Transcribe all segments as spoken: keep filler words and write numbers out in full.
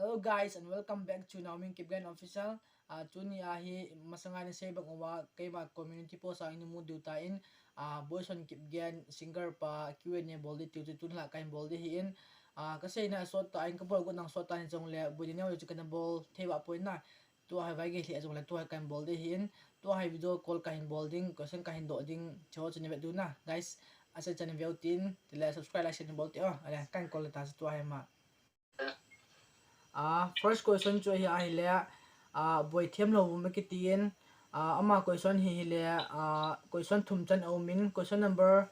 Hello guys and welcome back to Naomin Kipgen Official. Ah, tuni a hi masanga ina sei bang uva keima community post a ina mu diu tan, ah, Boyson Kipgen singer pa Q and A bol di tiu chu tun la kahin bol di hi in. Ah, ka seina sot ta in ka bol got nang sot ta ni jong le bui ni neo chu kana bol thei ba poi na. Tua hi vai ge le jong le tua hi kahin bol di hi in. Tua hi video call kahin bol ding, question kahin doh ding, cho chu ni ve du na. Guys, a se chan veu tin, ti le subscribe like share ni bol ti o. Ale kahin call ta tua hi ma. Ah, first question chu hi ahile, ah, Boithem Lhouvum akitin, ah, ama question hi hile, ah, question thum chan a um in, question number,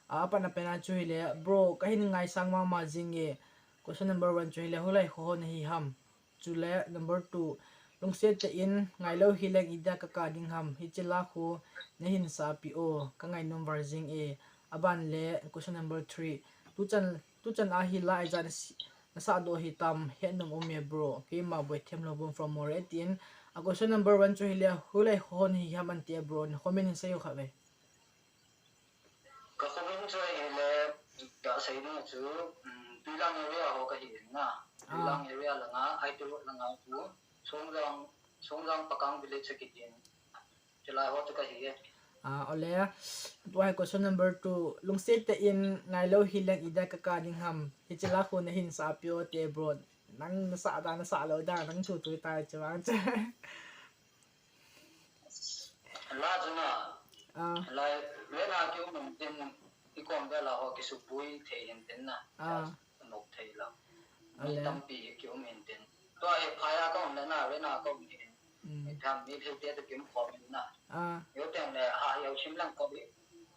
ah, apat na pen a chu hile, bro, kahin ngaisang mama jing e. Question number one chu hile, hoilai kho ho nahi ham? Chule number two, lungset tah in ngailou hileng idia kaka ding ham? Hiche la kho nahin sah pi o, ka ngainom val jing e. Aban le question number three, tuchan, tuchan a hi la ijat nasi-, nasah doh hitam, hetnom um e bro. Keima Boithem Lhouvum from Moreh tin. A question number one chu hile, hoilai kho ho nahi ham ante bro, na comment in seiyo kha ve. Ka khomin chu ahile, ka sei ding chu, um, Tuilang area ho kahi in na. Ah. Tuilang area langa, I T road langa chu, Songjang, Songjang Pakang village akitin. Chulai ho chu kahi e. Ah, ole. Tua hi question number two. Lungset tah in ngailou hileng idia kaka ding ham? Hiche la kho nahin sah pi o te bro. Nang nasah da, nasah lou da, nang chu tu ta chu vang chu. La chu na. Ah. La, rent a kium in tin, i kom vel a ho kisuboi thei in tin na. Ah. Nok thei lou. Mi ale. Tampi kium in tin. Tua hi phai a ka um le na, rent a ka um in. Mm. Mi tham, mi thei te to kium khom in na. Ah. Yo teng le, ha, yo sim lang ko bi.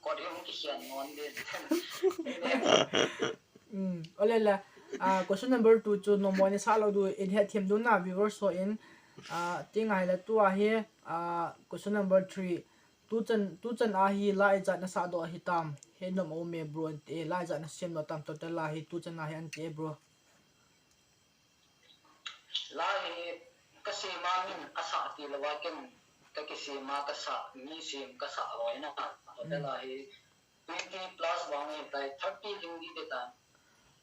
Ko di hung kikhen ngon din. Mm, ole le, ah, question number two chu nommo ni sa lou du, in hetthem du na viewers ho in, ah, ti ngai le tua hi, ah, question number three. Tuchan, tuchan a hi la ijat nasah doh hitam? Hetnom a um e bro ante, la ijat nasem doh tam total la hi tuchan a hi ante bro. La hi ka sema min asah ti lou a ken ka kisema ka sah, mi sem ka sah loi na. Total a hi twenty plus vang hi tai, thirty ding di de tan.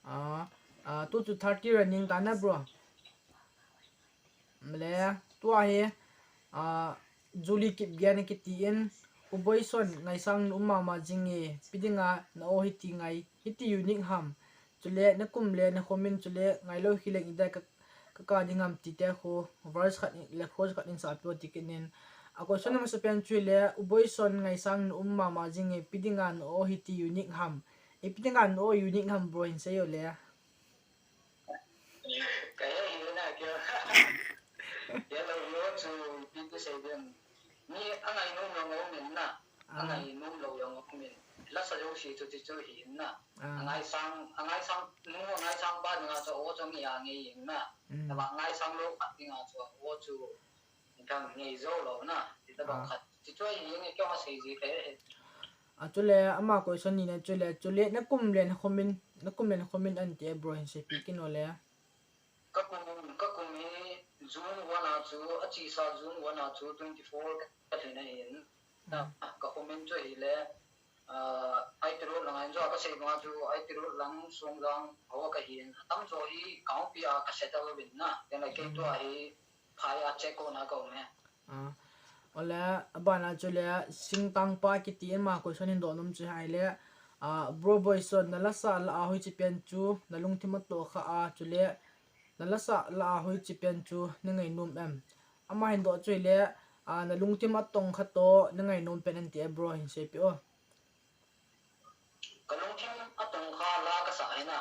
Ah, ah, tu chu thirty running ta na bro. Le, tua hi, ah, Julie Kipgen akitin, U Boyson, ngaisang na um mama jing e, ipi dinga na o hiti ngai, hiti unique ham. Chule, na kum le, na khomin chule, ngailou hileng idia ka, kaka ding ham ti te kho, verse khat in, le chorus khat in sa pi o ti kit in. A question number seven chu le, U Boyson, ngaisang na um mama jing e, ipi dinga na o hiti unique ham. Ipi dinga na o unique ham bro hin seiyo le. Ka he hi na kya. Ya lo lo chu pi tu sei den. Mi a ngainom lou ngom in na. Ah. A ngainom lou lou ngom in. La sa jo si chu ti chu hi in na. Ah. A ngaisang, a ngaisang, nu a ngaisang pa dinga chu o chu ngi a ngi in na. Mm. Taba ngaisang lou khat dinga chu o chu. Thang ngei jou lou na, ti ta bang khat. Ti chu ahi nge kei ma sei ji kei he. A chule ama question ni na chule, chule na kum le na khomin, na kum le na khomin ante bro hin sei pi kit no le. Ka kum, ka kum hi June one a chu, a chesa June one a chu twenty four ka thei na hin. Na, ka khomin chu hile, ah, I T road langa in jo ka sei banga chu I T road lang Songjang ho ka hin. Atam jo hi Kangpokpi a ka settle vin na. Then I came to a hi Phai a che ko na ko me. Ah, ole, abana chule, Singtangpa kiti ama question hin doh nom chu ahile, ah, Bro Boyson, na lasa la a hoiche pen chu, na lungthim a toh kha a, chule, na lasa la a hoiche pen chu, na ngainom em. Ama hin doh chu ahile, ah, na lungthim a tong kha toh, na ngainom pen ante bro hin sei pi o. Ka lungthim a tong kha la ka sa hi na.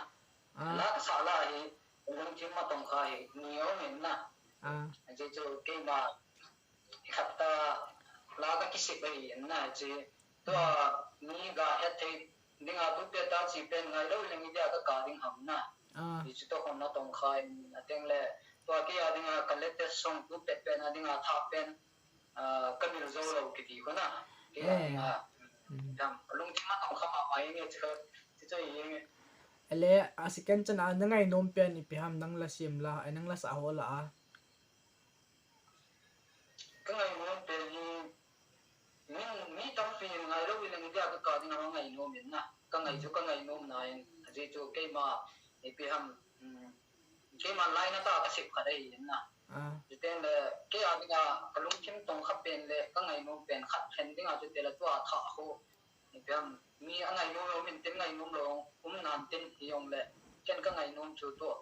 Ah. La ka sa la hi, ka lungthim a tong kha hi, ni o min na. Ah. Aje chu keima, khat ta la ka kisip ahi na, aje. Tua, mi ga het thei, dinga tu pe ta chi pen ngai lou le mi dia ka ka ding ham na. Ah. Ni chu to khon na tong kha in, a teng le, tua kia dinga ka latest song tu pe pen, a dinga tha pen, ah, ka mil jou lou kiti ko na. Kei a, eh, ah, mm, dam, lungthim a tong kha mama nge chu, chu chu nge. Ale, a second chan a na ngainom pen ipi ham nang la sem la, ai nang la sa ho la a. Ka ngainom pen hi, mi, mi tampi ngai lou in ngai dia ka ka ding a ngainom in na. Ka ngai chu ka ngainom na in, aji chu keima, ipi ham, mm, keima line ta ka sep khat ahi in na. Ah. Chuteng le, kei a dinga ka lungthim tong kha pen le ka ngainom pen khat khen dinga chuteng le tua tha khu. Ipi ham, mi a ngainom lou min tin ngainom lou um nan tin hi jong le, ken ka ngainom chu tua,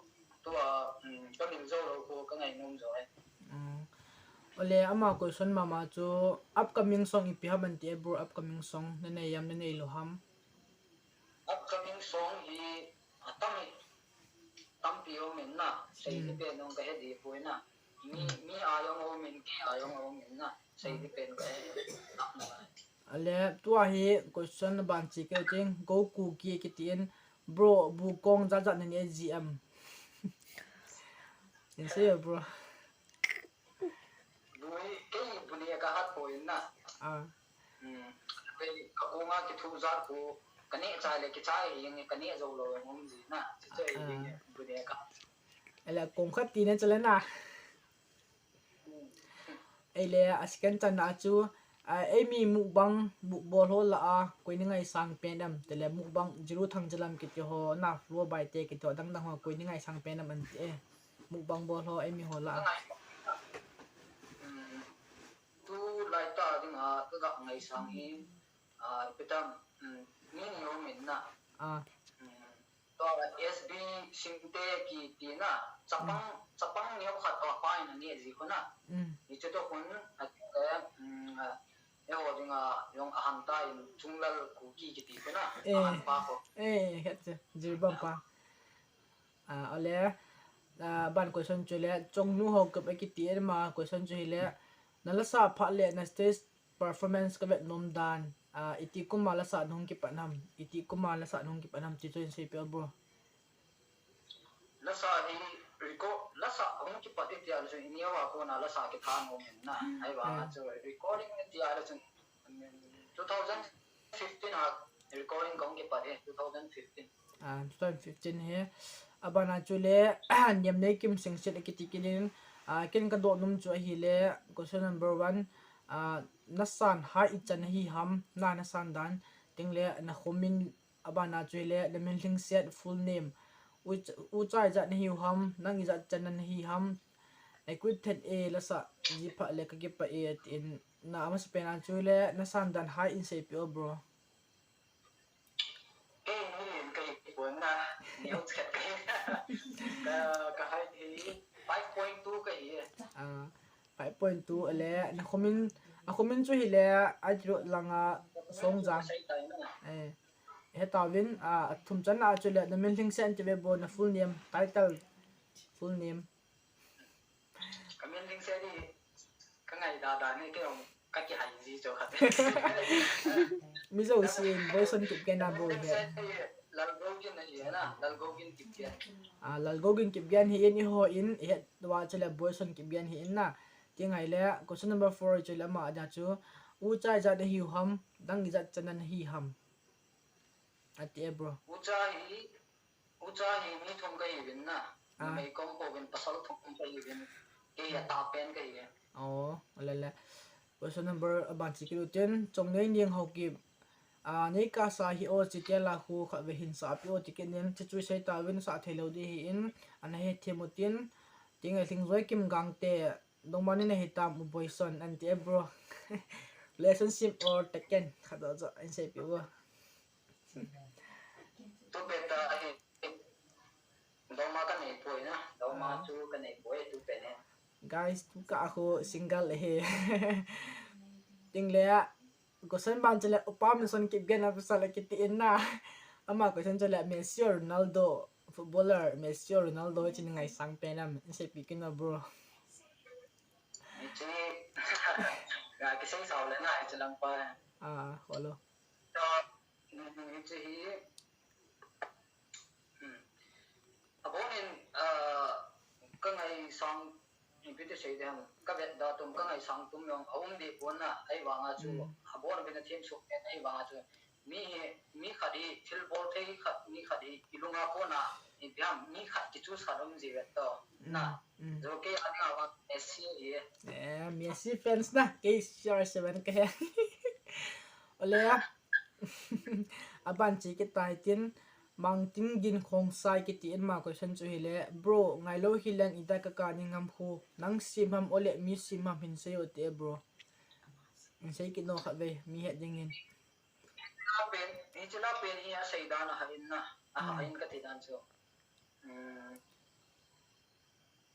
tua, um, ka min jou lou khu ka ngainom jou e. Mm. Ole ama question mama chu upcoming song ipi ham an ti e bro, upcoming song na nei ham na nei lou ham. Upcoming song hi atam hi tampi um in na, sei di pen nong ka he di poi na. Mi, mi a jong um in, kei a jong um in na, sei di pen ka he di. Ale tua hi question ban chi keu ting, go ku ki kiti in, bro, bu kong jat jat na nei ji am. In sei bro. Bu hi, kei bu nei ka hat poi na. Ah. Hmm. Kei ka kong a kithu jat khu, ka neh chai le kichai hi, ka neh jou lou jong um ji na. Chu chu hi, bu nei ka. Ele kong khat ti na chale na. Hmm. Ele a second chan na chu, ah, ei mi mukbang, mukbol ho la a, koi na ngaisang pen am, tele mukbang, Jiru Thangjalam kiti ho, na, Flow Baite kiti ho, dang dang ho, koi na ngaisang pen am an ti e. Mukbang bol ho, ei mi ho la a. Hmm. Tu lai ta dinga ka ga ngaisang hi, ah, ipi tam, um, mi ni um in na. Ah. Um, tua S B Singte kiti na, chapang, chapang neo khat tua pa in a neh ji khu na. Mm. Ni chu tua khun, a, eh, um, ah, eiho dinga jong a han ta in Chunglal Kuki kiti khu na. Eh. A han pa khu. Eh, het che, Jiribam pa. Ah, ole, ah, ban question chu le, Chongnu Haokip a kiti e ma question chu hi le, na lasa phat le na stage performance ka vet nom dan, ah, iti kum a lasa nahung kipat ham, iti kum a lasa nahung kipat ham ti chu in sei peh bro. Lasa hi record, lasa hung kipat ti a chu in neo a kona lasa kitha nom in na, ahivang a chu recording ti a chu two thousand fifteen a recording kong kipat e, two thousand fifteen. Ah, two thousand fifteen hi. Abana chu le, Niamneikim Singsit a kiti kit in, ah, ken ka doh nom chu ahi le, question number one, ah, na san height ichan ahi ham, na, na san dan, ting le, na khomin, abana chu le, na min lhingset full name, u, u cha ijat na hiu ham, nang ijat chan na hi ham, I quit then e, lasa, ji phat le ka kipah e, tin, na, amasa pen a chu le, na san dan height in sei peh bro. Kei mi lien ka hi pon na, neo chet ka hi. Ka, ka height hi five point two ka hi. Ah, five point two ale, na khomin, a khomin chu hi le, a tiro langa Songjang. Sai tai na. Eh, he tauvin, ah, a thum chan a chu le, na min lhingset in ti ve bro, na full name, title, full name. Ka min lhingset hi, ka ngai da da ne, kei jong ka kihai ji chu khat. Mi jousen Boyson Kipgen a bol hi. Lalgogin ahi na, Lalgogin Kipgen. Ah, Lalgogin Kipgen hi in eiho in, i het uva chu le Boyson Kipgen hi in na. Ti ngai le, question number four chu le ama a dia chu, u cha ijat na hiu ham, dang ijat chan na hi ham. Ati e bro. U cha hi, u cha hi mi thum ka hiuvin na. Ah. Numei kong pouvin, pasal thum ka hiuvin. Kei a tah pen ka hi. Oh, le le. Question number, aban chi kit u tin, Chongneining Haokip. Ah, nei kasa hi o, chitela khu khat ve hin sa pi o ti kit in, chi chu sei tauvin sa thei lou di hi in, ana he them u tin, ting a Lhingjoikim Gangte, Dongma nei na hi tam u Boyson, an ti e bro. Relationship or taken, khat do jo, in sei pi u. Tu pet a hi, Dongma ka nei poi na, Dongma chu ka nei poi, tu pet ne. Guys, tu kah khu single ahi. Ting le, question ban chu le, Upa Minson Kipgen a pasal a kiti in na. Ama question chu le, Messi or Ronaldo, footballer, Messi or Ronaldo, chin ngaisang pen am, in sei pi kit in bro. Hiche, nga kisei sao le na, hiche lang pa. Ah, hello. So, mm, hiche hi, hmm. Abon in, ah, ka ngaisang, ipi ti sei dem, ka vet da tum, ka ngaisang tum jong, a um di pon na, ahivang a chu, mm, abon a bin a thim suk pen, ahivang a chu, Mi hi, mi khat hi thil bol thei khat, mi khat hi i lunga kona, ipi ham, mi khat ki choose khat um ji ve to. Na. Mm, mm. Jo kei a dinga vang Messi hi. Eh, Messi fans na, kei C R seven ka hi. Ole a. Aban chi kit tai tin, Mangtingin Khongsai kiti in ama question chu hile, bro, ngailou hileng ida kaka ding ham khu, nang sim ham ole mi sim ham hin seiyo te bro. Hin sei kit nom khat vei, mi het dingin. Hiche la pen, hiche la pen hi asei dan ahin na, ahin kati dan chu. Hmm.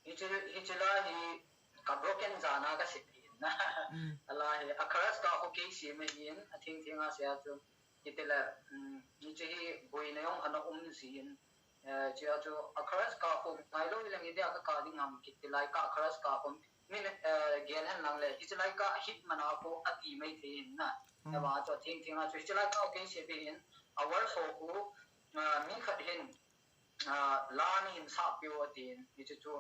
Hiche, hiche la hi ka broken jana ka sep ahin na. Hmm. Ala hi, a chorus ka khu kei sim ahin, atheng theng a sei a chu. Hitile, um, hiche hi boina jong ana um jin, eh, hichea chu a chorus ka khu ngailou hileng ida kaka ding ham kiti lai ka a chorus ka khu min, eh, gel hen lang le, hiche lai ka hit man a khu ati mai thei ahin na. Mm. Ava chu atheng theng a chu hiche lai ka kei sep ahin, a verse ho khu, ah, mi khat hin, ah, la nahin sah peh u atin, hiche chu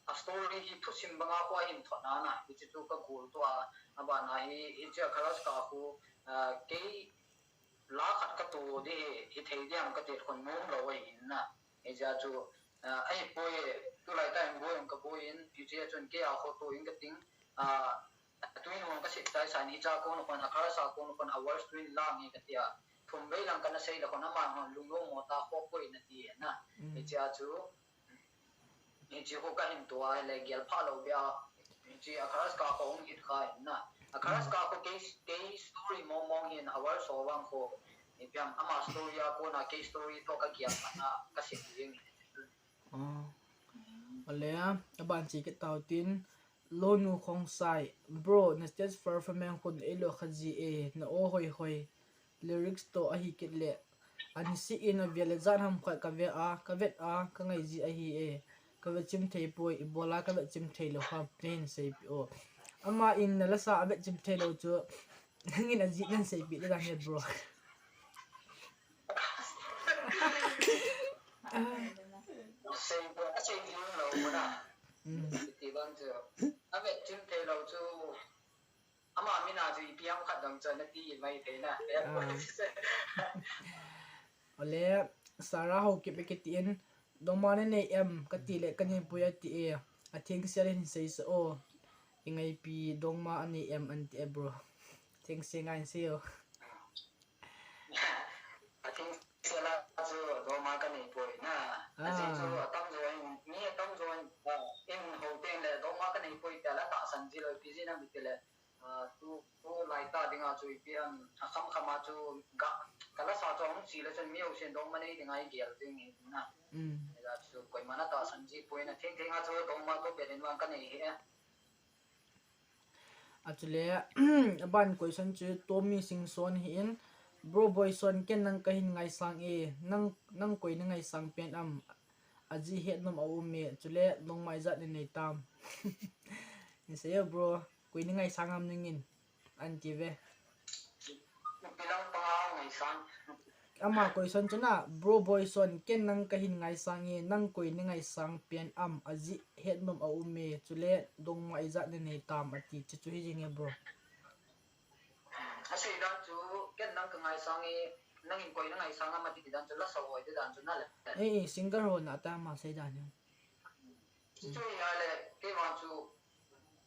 a story hi thusim banga khu ahin thot na na, hiche chu ka gol tua, abana hi, hiche a chorus ka khu, ah, kei la khat ka to ding hi, hithei diam kati khon nom lou ahin na. Hichea chu, ah, ahipoi, tulai tah in boi jong ka boi in, hichea chun kei a khu to in kating, ah, tun jong ka sep chai sa in, hichea kon khon, a chorus a kon khon, a verse tun lang hi kati a. Thum vei lang kana sei le khon, ama hon lungnom mo ta kho poi nati na. Mm. Hichea chu, hiche khu kahin to a, hile gel pha lou beh a, hiche a chorus ka khu hung hit kha ahin na. A chorus ka khu kei, kei story mong mong ahin, a verse ho vang khu, ipi ham, ama story a kona kei story toh ka gel phat na, ka sep jing ahi. Ah. Ole, aban che kit tau tin, Lonu Khongsai, bro, na stage performance khun eilou kha ji e, na aw hoi hoi. Lyrics toh ahi kit le, ani si in avel le jan ham khat ka ve a, ka vet a, ka ngai ji ahi e. Ka vet chim thei poi, ibola ka vet chim thei lou ham, na hin sei peh o. Ama in na lasa a vet chim thei lou chu, nangin ajeh nan sei peh le dan he, bro. Sei peh, asei ding lou na. Hmm. Ti bang chu. A vet chim thei lou chu. Ama min a chu ipi ham khat dang chu nati mai thei na. Ah. Ole, Sarah Haokip e kiti in, dongma nanei em, kati le kanei poi ati e, atheng sel in sei sa o, ingaipi dongma anei em anti e bro. Theng se ngai sei o. Atheng sel a chu dongma kanei poi na. Ah. Ajeh chu atam jo in, mi atam jo in, ah, in ho teng le dongma kanei poi tia la tahsan ji lou, ipi jeh ham itile. Ah, tu, tulai tah dinga chu ipi ham, akham kham a chu ga, ka lasa chu ahung che le chun mi jousen dongma nei dinga igel ding ahi na. Mm. Hijeh a chu koiman atahsan ji poi na, theng theng a chu dongma toh pen in vang kanei ahi e. Achule, aban question chu Tommy Singson ahin, bro Boyson, ken nang kahin ngaisang e, nang, nang koi na ngaisang pen am? Ajeh hetnom aum e, chule dongma ijat nanei tam? Hin sei o bro, koi na ngaisang am nangin? Anti ve. Ipi lang pa ngaisang. Ama question chu na, bro Boyson, ken nang kahin ngaisang e, nang koi na ngaisang pen am, ajeh hetnom aum e, chule dongma ijat nanei tam ati, chuchu hi jing e bro. Asei dan chu, ken nang kangaisang e, nangin koi na ngaisang am ati dan chu, lasa hoi dan chu na le. Eh, eh, singer ho na ta ama sei dan hi. Chuchu hi a le, keima chu,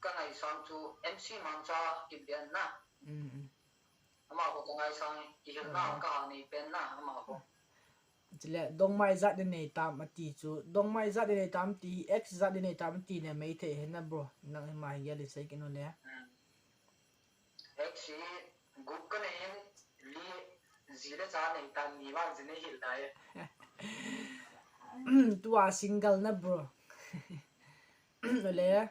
kangaisang chu, M C Mangcha Kipgen na. Mm, mm. Ama ho kangaisang e, kihilna kaha nei pen na, ama ho. Chule, dongma ijat nanei tam ati chu, dongma ijat nanei tam ti, ex ijat nanei tam ati le, Meitei hi na bro, nang ima hi gel in sei kit o le. Hmm. Ex hi, gup kanei in, li, ji le cha nei tan, ni vang ji nei hil tai. Tua single na bro. Ole,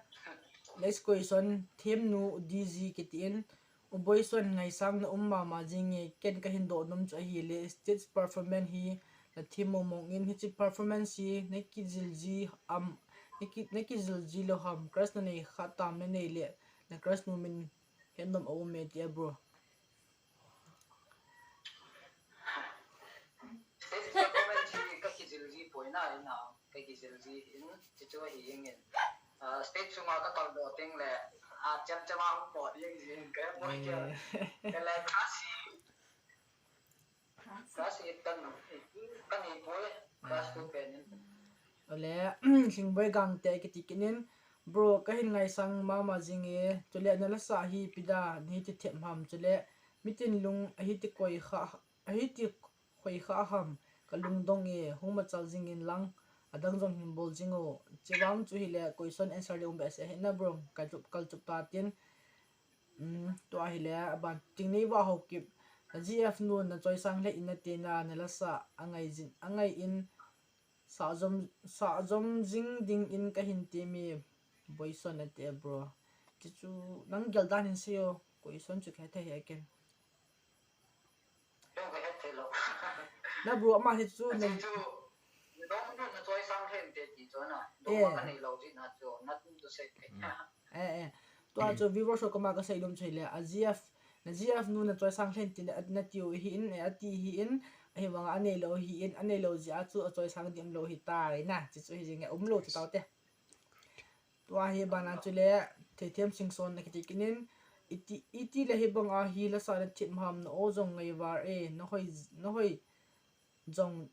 next question, Themnu D G kiti in, U Boyson, ngaisang na um mama jing e, ken kahin doh nom chu ahile, stage performance hi na them mong mong in, hiche performance hi na kijil ji am, na ki, na kijil ji lou ham, crush nanei kha tam, nanei le na crush nu min hetnom aum e tia bro. Stage performance hi ka kijil ji poi na, ina, ka kijil ji in, chuchu ahi jing in. Ah, stage sunga ka kaldoh teng le, ah, cham cham a hung pot jing jing, ka poi kei. Eh. Ka le class hi, class eight kan, kan hi poi, class two pen in. Ole, Lhingboi Gangte kiti kit in, bro, kahin ngaisang mama jing e, chule na lasa hi ipi dan, hiti them ham, chule mitin lung ahiti koi kha, ahiti khoi kha ham, Kalungdong e, hung machal jing in lang, adang jong hin bol jing o. Chevang chu hile, question answer ding um behseh ahi na bro, kalchup, kalchup ta tin. Um, tua hile, aban, Tingneiva Haokip, na G F nu na choisang lheh in nati na, na lasa, angai jin, angai in, sa jom, sa jom jing ding in kahin ti mi, Boison ati e bro. Chuchu, nang gel dan hin sei o, question chu kahe thei hi ken. Jong kahe thei lou. Na bro, ama hi chu, na Achi chu, dong nu na choisang lheh in te ti chu na. Dong Eh. ma kanei lou ji na chu, nothing to say. Eh, eh. Tua chu viewers ho koma kasei nom chu hile, a G F, na G F nu na choisang lheh in ti na, na tiu hi in, eh, ati hi in, ahivanga anei lou hi in, anei lou jeh a chu achoisang ding um lou hi tai na, chuchu hi jing e, um lou chu tau te. Tua hi bana chule, Theithem Singson na kiti kinin, iti, iti le hibanga hi lasa na thip ham na o jong ngaivar e, na hoi, na hoi jong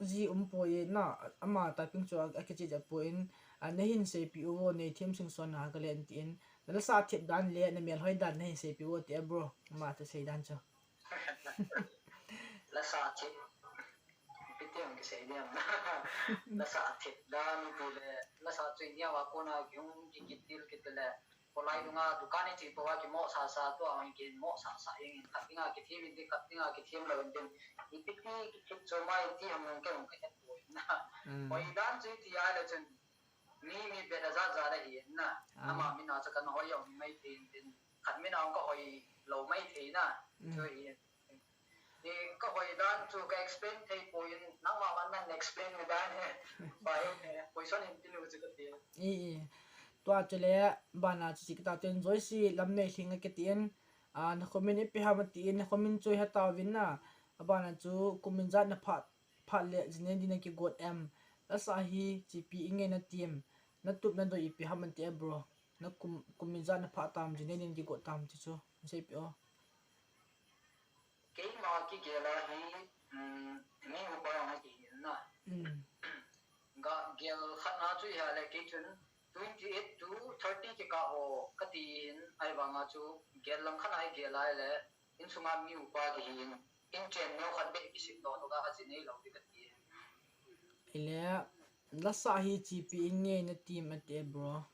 ji um poi na, ama typing chu a, akichi ja poi in, a, na hin seipi uvo, Neithem Singson na kalen tin, na lasa thip dan le, na melhoi dan na hin seipi uvo ti a bro, ama chu sei dan chu. Lasa thip. Ipi ti ang kisei diam. Lasa thip dan ti le, lasa chu nia wa kona kihung ki kitil kitil le. Kolai dunga dukan i chi to wa kimo sa sa to ang kimo sa sa ing khat dinga kithem in ti khat dinga kithem lou in tin. Ipi ti kithip chu mai ti ham nang ke nang ka het poi na. Mm. Hoi dan chu ti a le chun. Mi, mi bet a jat jat ahi na. Ah. Ama min a chu kana hoi jong mai thei in tin. Khat min a jong kahoi lou mai thei na. Mm. Chu hi. Hi kahoi dan chu ka explain thei poi in, nangma man nan explain mi dan hi. Bai, eh, question in tin u chu kati. I, i. Tua chule, bana chu chi kata tin Joyce Lamneilhing a kiti in, ah, na comment ipi ham ati in, na comment chu he tauvin na. Abana chu comment jat na phat phat le, jine din na kigot em. Lasa hi, chipi inge na tim. Na tup na doi ipi ham ati e bro. Na kum, comment jat na phat tam, jine din kigot tam ti chu. Seipi o. Keima kigel a hi, um, mi upa na kihi na. Mm. Ga gel khat na chu hi a le kei chun twenty eight to thirty kikah ho kati in ahivanga chu gel lang khat na hi gel a le Insunga mi upa kihi in, inchen neo khat beh kisem doh doh a, ji nei lou ding kati. Ile, lasa hi chipi inge na tim ati e bro.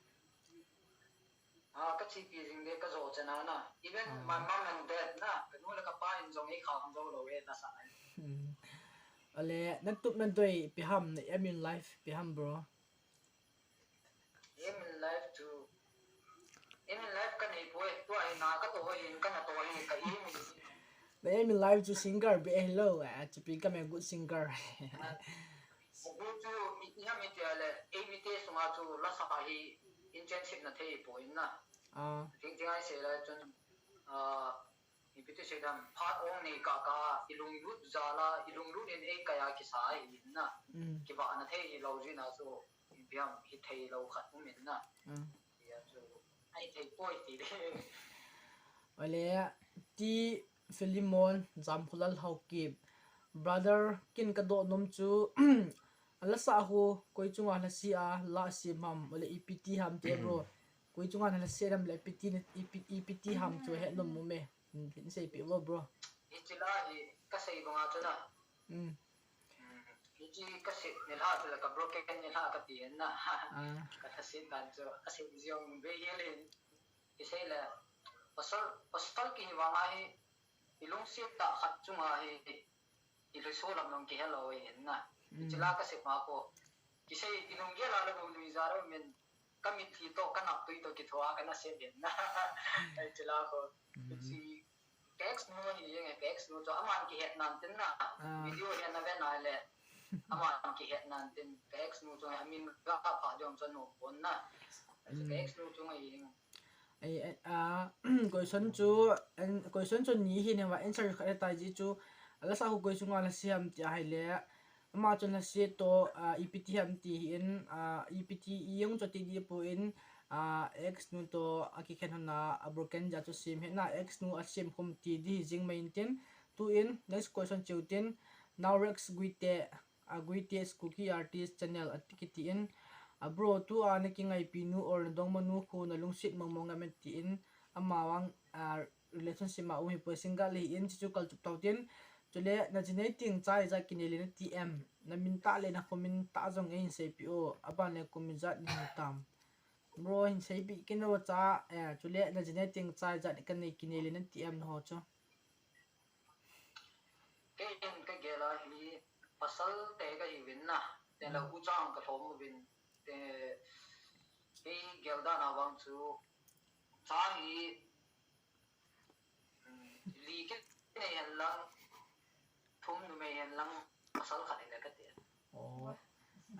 Ah, ka chipi jing de ka jo chana na. Even Ah. my mom and dad na, ka nu le ka pa in jong ei kham jo lou e lasa. Hmm. Ale, na tup na doi ipi ham, na aim in life ipi ham bro. Aim in life chu, aim in life ka nei poi, tua hi na ka to hi, ka na to hi, ka aim in. Na aim in life chu singer beh hilou, eh, chipi ka me good singer. Ah, gu chu, i, i ham i tia le, ei mi te sunga chu lasa hi, inchen sip na thei poi na. Ah. Ting ting ai se lai chun, ah, Ipi ti sei dam, phat ong nei kah kah a, i lunglut jal a, i lunglut in ei kai a kisa ahi in na. Mm. Kivahna thei hi lou jeh in a chu, ipi ham, hi thei lou khat um in na. Mm. Tia chu, ahi thei poi ti de. Ole, ti Philemon, Jamkhulal Haokip. Brother, kin ka doh nom chu, a lasa ho, koi chunga lasa a, la sem ham, ole ipi ti ham te bro. Koi chunga na lasa dam le ipi ti na, ipi, ipi ti ham chu he nom mo me. Hmm, hin seipi vo bro. Hichi la hi ka sei banga chu na. Hmm. Hmm, hichi ka sei ni la chu la ka broken ni la ka ti na. Ah. Ka lasa dan chu, ka sei jong ve hi le. Kisei le. Pasal, pasal kihi vanga hi, i lungset tah khat chunga hi, i lungset lam nung kihe lou ahi na. Mm. Hichi la ka sei ma ko. Kisei i lunggel a la ko nui ja ro min ka mitlhi toh, ka naptui toh kitho a ka na sei ahi na. Hichi la ko. Mm. Hichi ka ex nu hi jeng e, ka ex nu chu aman kihet nan tin na. Ah. Video hi na ve na le. Aman kihet nan tin. Ka ex nu chu amin ga pha jong chu nom pon na. Ka ex nu chu ngai jeng. Ai, ai, a, question chu, an, question chu ni hi ne va answer khat ta ji chu, a lasa ho koi chunga lasa ham ti ahile, ama chun lasa toh, a, ipi ti ham ti hi in, a, ipi ti i jong chu ti di poi in, a, ex nu toh a kikhen hon a, a broken ja chu sem hi na, ex nu a sem khum ti di hi jing mai in tin, tu in, next question cheu tin, Now Rex Guite, a Guite Kuki Artist Channel ati kiti in, a bro, tua na kingaipi nu or na dongma nu khu na lungset mong mong ngam em ti in, ama vang, a, relationship ma um hi poi single hi in, chuchu kalchup tau tin, Chule na jinei ting cha ijat kinei le nati em? Na min tah le na kho min tah jong eihin seipeh o. Aban le kum ijat nahi tam? Bro, hin seipeh kit o cha, eh, chule na jinei ting cha ijat kanei kinei le nati em nangho chu? Kei hin kagel a hi pasal te kahiuvin na. Tengle ucha kalhom uvin. Te, kei geldan a vang chu cha hi, um, li kinei hen lang, thum numei hen lang, pasal khat hile kati.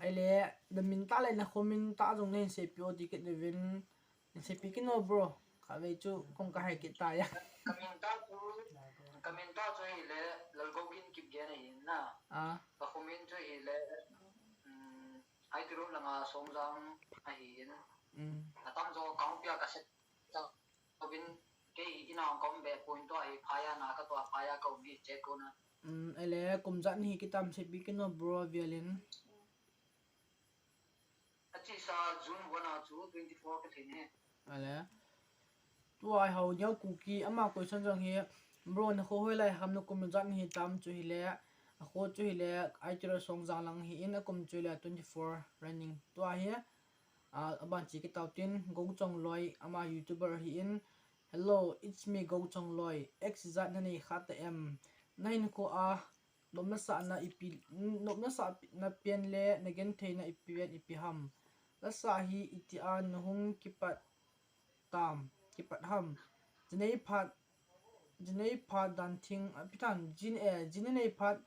Ahile, na min tah le na kho min tah jong nahin seipeh o ti kit uvin. Hin seipeh kit o bro. Khatvei chu kong kahai kit tai a. Kamin tah chu, kamin tah chu hile Lalgoukim Kipgen ahin na. Kakho min chu hile, um, Aitiro langa Songjang ahin. Atamjo kahung pia kaset uvin, kei hi in'a kaum be poi, tua hi phai a na katoh a, phai a kaum hi che kona. Ahile kum ijat nahi kitam seipeh kit o bro velin. Achesa June one a chu twenty four kalhin e. Ahile, tua hi Haoneo Kuki, ama question jong hi, bro, na kho hoilai ham, na kum ijat nahi tam chu hile, akho chu hile Aitiro Songjang lang ahin, akum chu hile twenty four running. Tua hi, aban che kit tau tin, Gouchongloi, ama YouTuber ahin. Hello, it's me Gouchongloi. Ex ijat nanei kha ta em? Nahinkho a nopna sahna ipi, nopna sahna pen le nagentheina ipi pen ipi ham? Lasa hi itia nahung kipat tam, kipat ham? Jinei phat, jinei phat Danthing, apitan, jin, eh, jinei phat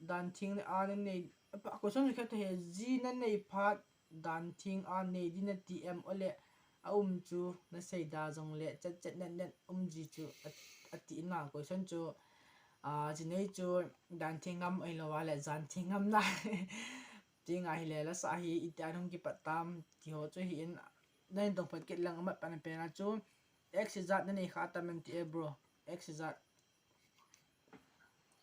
Danthing a nanei, question chu khat ahi, jinei phat Danthing a nei ding nati em, ole aum chu naseida jongle chetchet netnet um ji chu, ati na. Question chu, jinei chu Danthing ngam ahilou a le Janthing ngam na. Ti ngai hile, lasa hi itia nahung kipat tam ti ho chu ahin, nahin dong phat kit lang amat pen pen a chu, ex ijat nanei kha tam nati e bro, ex ijat.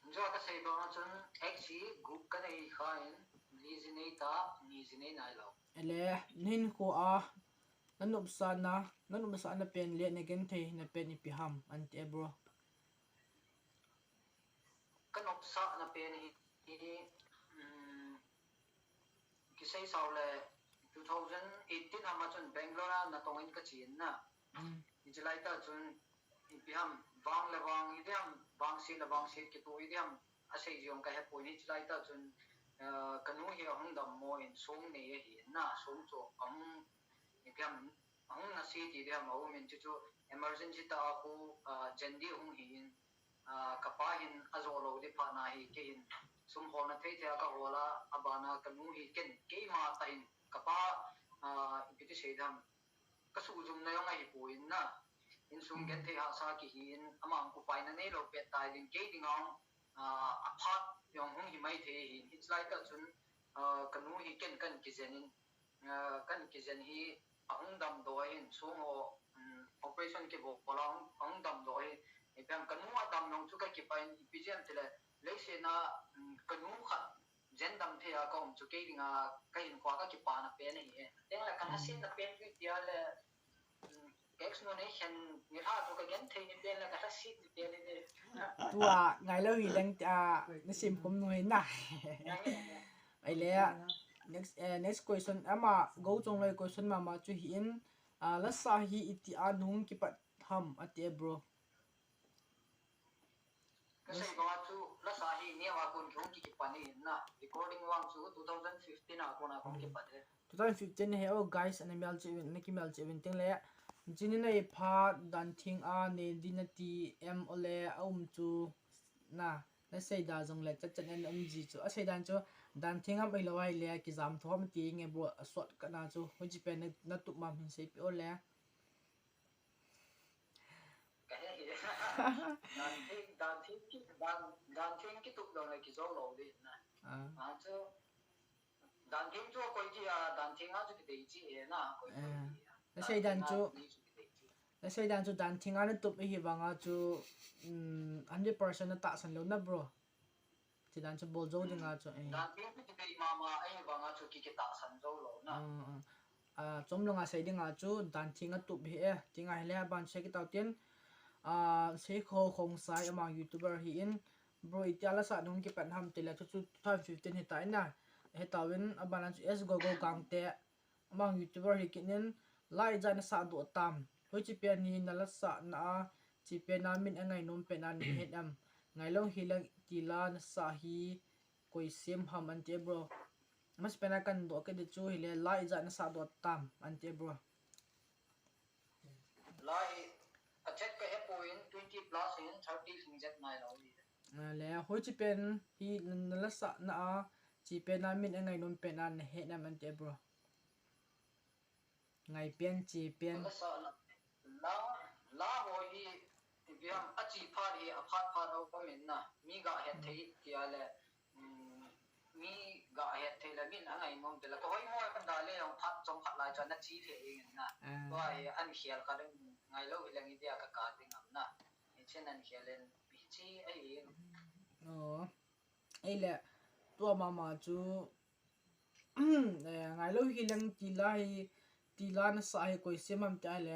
Hiche kasei banga chun ex hi gup kanei kha in, li jinei ta, ni jinei nailou. Ahile, nahinkho a nanopsahna, nanopsahna pen le nagentheina pen ipi ham, anti e bro? Kanopsahna pen hi, hi, um, kisei sao le two thousand eighteen hama chun Bangalore a natong in kache in na. Hiche laitah chun ipi ham, vang le vang, ipi ham, vangset le vangset kitoh, ipi ham, asei jong kahepoi. Hiche laitah chun, eh, kanu hi ahung dammo in song nei ahi in na, song chu ahung, ipi ham, ahung nase ti ding ham, aum in, chuchu emergency tah a khu, ah, jen ding ahung hi in, ah, kapa hin ajo lou ding phat na hi, kei hin sum holna thei thei a kahol a, abana kanu hi ken, keima tah in, kapa, ah, ipi ti sei ding ham, kasuhjumna jong ahipoi in na, insung genthei hahsa kihi in, ama upaina neilou pet tai ding, kei dinga, ah, aphat jong hung hi mai thei ahi in, hiche laitah chun, ah, kanu hi ken kan kijen in, ah, kan kijen hi ahung damdoh ahin, song ho, um, operation kibol a ahung, ahung damdoh ahi. Ipi ham, kanu adam jong chu kakipah in, ipi jeh ham tile, leiset a, um, kanu khat jen dam thei a kaum chu kei dinga kahinkho a kakipana pen ahi e. Tengle kalhasetna pen chu itia le, um, ex nu neikhen nilhah chu kagenthei ni pen le kalhaset ni pen ahi e. Tua ngailou hileng tia nasem khom nu hi na. Ahile, next, eh, next question, ama Gouchongloi question mama chu ahin, ah, lasa hi itia nahung kipat ham, ati e bro. Kasei banga chu lasa hi neo a kon kihung kikipan ahi in na, recording vang chu two thousand fifteen a kona kahung kipat e. Two thousand fifteen hi, oh guys, ana mial cheh uvin, ana kimial cheh uvin tengle, jinei phat Danthing a nei ding nati em, ole aum chu na, naseida jongle chetchet netnet um ji chu, aseidan chu Danthing ngam ahilou a hile kijam tho ham ti nge bro, a shortcut na chu, hoiche pen na, natup mam hin seipeh ole. Kahe hi. Danthing, Danthing ki, Dan, Danthing kitup jongle kijou lou ding na. Achu, Danthing chu koi ji a, Danthing a chu kidei ji e na, koi koi ji a. Naseidan chu, naseidan chu Danthing a natup ahivanga chu, um, hundred percent natahsan lou na bro. Hiche dan chu bol jou dinga chu, eh. Danthing chu kidei mama ahivanga chu ki, kitahsan jou lou na. Ah, chom langa sei dinga chu Danthing atup ahi e. Ti ngai hile, aban sei kit tau tin. Ah, Seikho Khongsai, ama YouTuber ahin. Bro, itia la sah nung kipat ham tile chu chu two thousand fifteen hita ina. Hitauvin abana chu S Gogo Gangte. Amang YouTuber hi kinin la ijat na sah doh tam. Hoiche pen hi na la sah na a, che pen a min angainom pen a na het am. Ngailou hi lang ti la na sah hi koi sem ham ante bro. Mas pen a kan doh kit di chu hile la ijat na sah doh tam ante bro. Lai, a chat ka he poi in twenty plus in thirty sung jet nai lo hi. A le, hoiche pen hi na la sah na a, che pen a min angainom pen a na het am ante bro. Ngai pen, che pen. La sah na, la, la ho hi, biam a che phat hi, a phat phat ho ko min na, mi ga het thei ti a le, um, mi ga het thei le min angainom ti le, ko hoi mo kan da le, jong phat, jong phat lai chan na che thei ing na. Ah. Tua hi an khel ka ding ngailou hi leng itia ka ka ding am na. Hichen an khel in, hiche ahi. Oh. Ei le, tua mama chu, eh, ngailou hi leng ti la hi, ti la na sah hi koi sem am ti a le,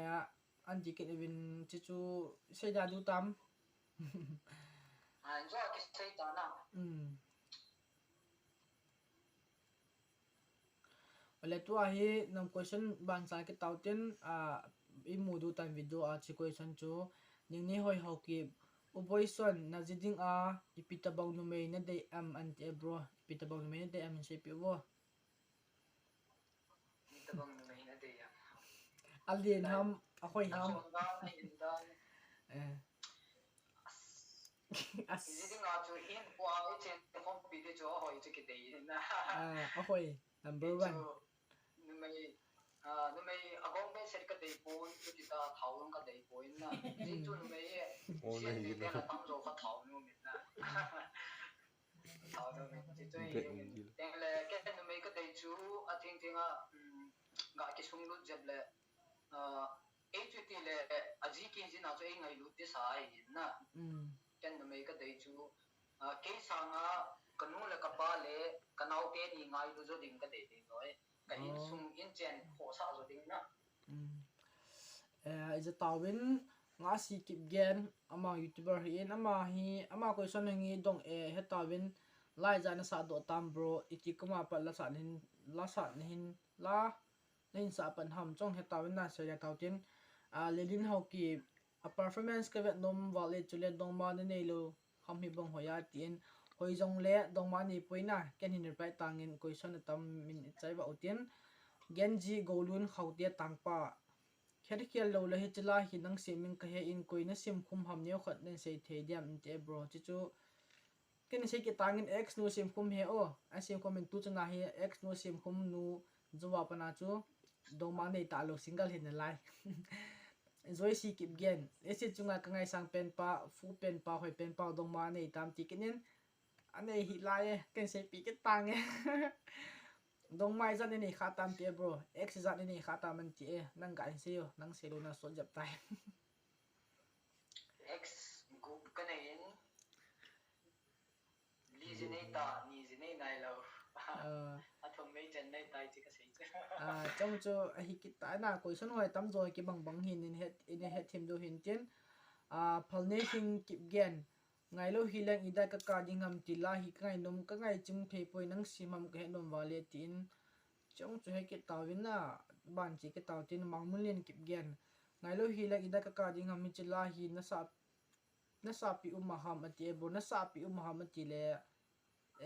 an ti kit uvin che chu sei da du tam. Ah, jo ki sei ta na. Hmm. Ole tua hi nam question ban sa kit tau tin, a, i mu du tan video a che question chu, Ningnehoi Haokip, U Boison, na ji ding a, ipi tabang numei na dei am ante bro, ipi tabang numei na dei am sei pi vo. Ipi tabang numei na dei am. A lien ham, a hoi ham. A chom dan, a hin dan. Eh. As. As. Ji ding a chu in pua i chen khompi di chu a hoi chu kidei na. Ah, a hoi. Number one. Chu numei, ah, numei a gong be set ka dei poi, chu ti ta thao long ka dei poi na. Ji chu numei e. Oh, sian na dei hi te na. Na tam jo ka thao nu min na. Thao nu min. Ji chu i. Be ung ji. Teng le, ke numei ka dei chu, a thing thing a, um, ga ki sung lut jep le, ah, ei chu ti le, a ji ki ji na chu ei ngailut di sa ahi na. Mm. Ken numei ka dei chu, ah, kei sanga ka nu le ka pa le ka naote ni ngailu jo ding ka dei ding loi. Ka insung in chen khohsah jo ding na. Mm. Eh, ija tauvin Ngasi Kipgen, ama YouTuber hi in, ama hi, ama question hi nge dong e, he tauvin, la ijat na sah doh tam bro, iti koma pat la sah na hin, la sah na hin, la na hin sah pan ham chong he tauvin na sei le tau tin, ah, Lelin Haokip, a performance ka vet nom val e chule dongma na nei lou ham hi bang hoi a tin, hoi jong le dongma nei poi na, ken hin reply tang in question atam min chai va u tin, Genji Golun Khaute Tangpa, khet khel lou le hiche la hi nang sem in ka he in koi na sim khum ham neo khat nen sei thei diam inte bro, chu chu Ken sei kit tang in ex nu sim khum he o. A sim khum in tu chana hi ex nu sim khum nu juwa pana chu dongma nei ta lou single hin nalai. Joyce Kipgen. Esi chunga ka ngaisang pen pa, fu pen pa, hoi pen pa, dongma nei tam ti kit in. A nei hi lai e, ken sei pi kit tang e. Dongma ijat nei kha tam ti e bro. Ex ijat nei kha tam an ti e. Nang ga in sei o, nang sei lou na sot jep tai. Ex gup ka nei in. Li ji nei ta, ni ji nei nai lou. Ah. A thum mei chen nei tai chi ka sei chu. Ah, chong chu ahi kit ta na, question hoi tam jo kibang bang hin in het, in het thim do hin tin. Ah, Phalnehing Kipgen. Ngailou hi leng ida ka ka ding ham ti la hi ka ngainom, ka ngai chung thei poi nang sim ham ka het nom vale tin. Chong chu he kit tauvin na, ban chi kit tau tin Mangmunlin Kipgen. Ngailou hi leng ida ka ka ding ham hiche la hi na sa Na sapi um a ham ati e bro, na sapi um a ham ati le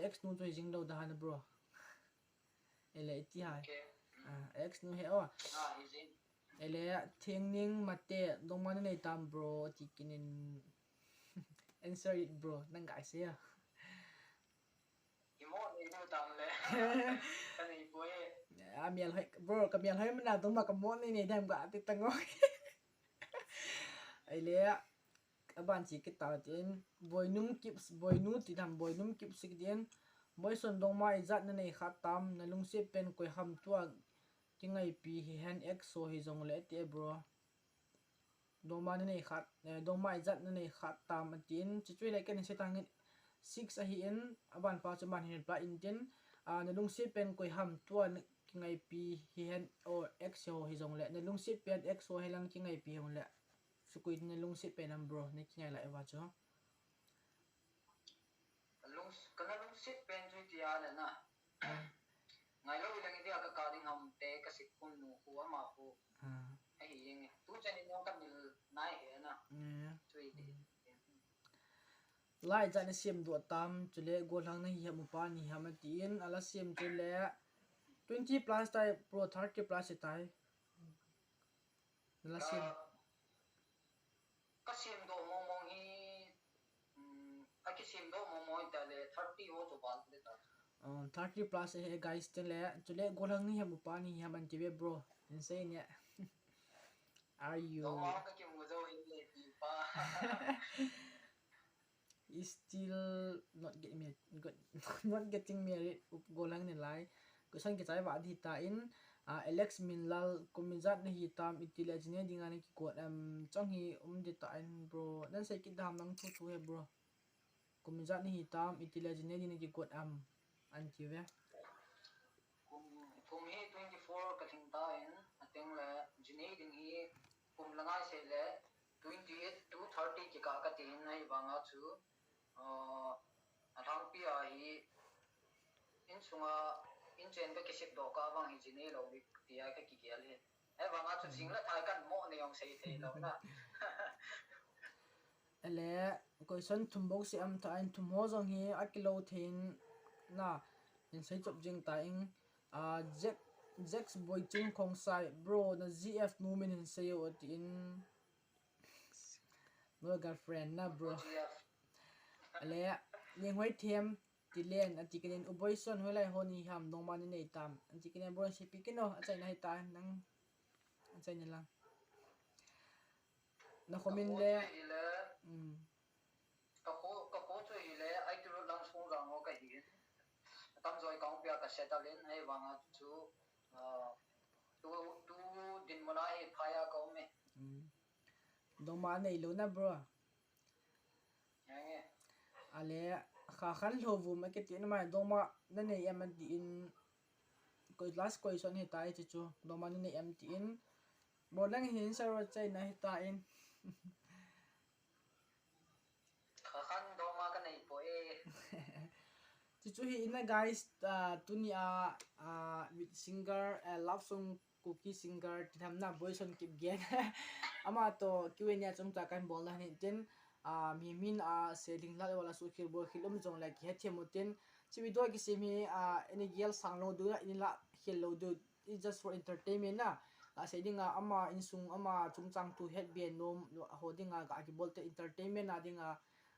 ex nu chu hi jing lou da han bro. Ele iti hai. Okay. Ah, ex nu he o. Ah, hi jing. Ele Thengning Mate, dongma na nei tam bro, ati kit in. Answer it bro, nang ga sei a. Imo nei nu tam le. Ka nei poi. A mial hoi, bro, ka mial hoi mana dongma ka mo nei nei dam ga ti tang o. Ele Aban chi kit tau tin, Boinum Kips, Boinu ti tham, Boinum Kips kit in, Boison dongma ijat na nei khat tam, na lungset pen koi ham tua kingaipi hi hen exo hi jong le ti e bro. Dongma na nei khat, eh, dongma ijat na nei khat tam atin, chi chui le ken se tang in six ahi in, aban pa chu man hin reply in tin, ah, na lungset pen koi ham tua kingaipi hi hen o exo hi jong le, na lungset pen exo hi lang kingaipi hi jong le. Sukui na lungset pen am bro, na kingai lai va chu. Lung, kana lungset pen chu tia le na. Ngailou ilang idia ka ka ding ham te ka sik kun nu khu ama khu. Ah. Ahi jeng. Tu chan in jong ka mil nai he na. Yeah. Chu i ti. Lai chan na sem doh tam, chule gollhang nahi ham upa nahi ham atin, ala sem chule twenty plus tai, pro thirty plus tai. Nala sem. Ka, ka sem doh mong mong hi, um, a kisem doh mong mong hi ta le thirty ho chu val le ta. Oh, thirty plus he guys, te le, chule gollhang nahi ham upa nahi ham an ti ve bro. Insane ne. Are you? Doh ma ka kimu jo in le ti pa. Is still not get ma-, got, not getting married, up gollhang ne lai. Question kichai va di ta in, ah, Alex Minlal, kum ijat nahi tam, iti le jine dinga na kigot, um, chong hi um di ta in, bro. Nan sei kit dam nang thu thu he, bro. Kum ijat nahi tam, iti le jine dinga na kigot, um, an ti ve. Kum, kum hi twenty-four ka lhing ta in, ateng le jine ding hi kum la ngai sei le, twenty-eight to thirty kikah ka ti in, ahivanga chu, uh, alhangpi a hi insunga inchen ka kisep doh kah vang hi jine lou bik tia ka kigel hi. Ahivanga chu jing le thai kan mo nei jong sei thei lou na. Ale, question thum bou sei am ta in, thum ho jong hi akilou thei in na, in sei chop jing ta in, ah, Jack, Jack Boichung Khongsai, bro, na G F nu min in sei o ti in. No girlfriend na, bro. Ale, Nenghoithem Tilen, ati kit in, U Boison, hoilai ho nahi ham, dongma nanei tam. Ati kit in, bro, sei pi kit in o, achaina hi ta, nang, achaina lang. Na comment le. Ka kho chu hile, um. Ka kho, ka kho chu hile, I T Road lang sung jang ho ka hi. Atam joi ka hung pia ka settle in, ahivanga chu, ah, tu, tu dinmun a hi phai a ka um e. Um. Dongma nei lou na, bro. Nge. Ale, Khakhan Lhouvum akiti in, mai dongma nanei em ati in, koi last question hi ta e chu chu, dongma nanei em ti in. Bro, nang hin saro chaina hi ta in. Khakhan dongma ka nei poi. Chu chu hi in na guys, ah, tuni a, ah, with singer, ah, love song Kuki singer, ti tham na Boison Kipgen. Ama to Q and A chomcha kahin bol na hin tin, ah, mi min a se ding la wala su khel bol khel um jong le kihe them u tin. Chi video kisem hi, ah, ini gel sang lou diu, ini la khel lou diu. It's just for entertainment na. Ka sei ding a ama insung ama chungchang thu het be nom ho ding a ka kibol te entertainment a ding a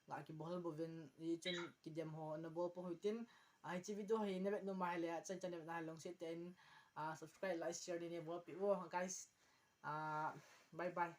ka kibol bou vin, i chun kidem ho na bol pou hitin. Ah, hiche video hi na vet nom a hile, chan chan na vet na lungset tah in, ah, subscribe, like, share nei bol peh o, guys. Ah, bye bye.